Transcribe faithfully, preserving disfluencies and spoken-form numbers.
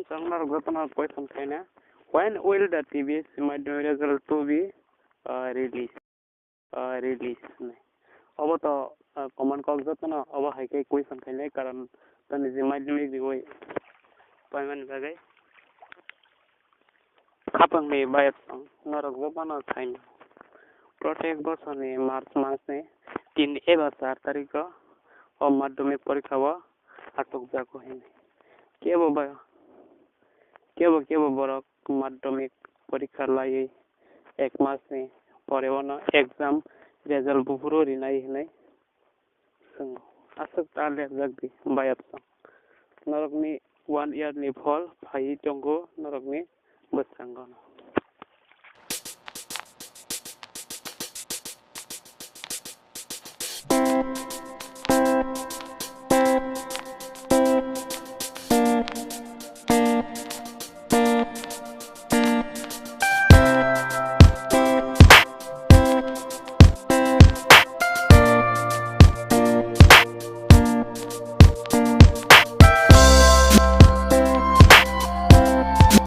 Chwng norok jotono question khaina, when will the T B S C Madhyamik result to be uh, release? Uh, release hinwi. Obo to uh, common kok jotono obo hai khe question khainai, karon to niji madhyamik riwi paimani bagwi. Khapangni bayapsong norok jotono saino. Protek bosorni March masni tin eba char tarikho o madhyamik porikha o achukjago hinwi. Kebo ba, kebo kebo borok madhyamik porikha laiwi ek masni pore ono exam result buphuru rinai hinwi swngo. Aswk ta lerjak di bayapsong. Norokni one year ni phol phaiwi tongo norokni bwskango.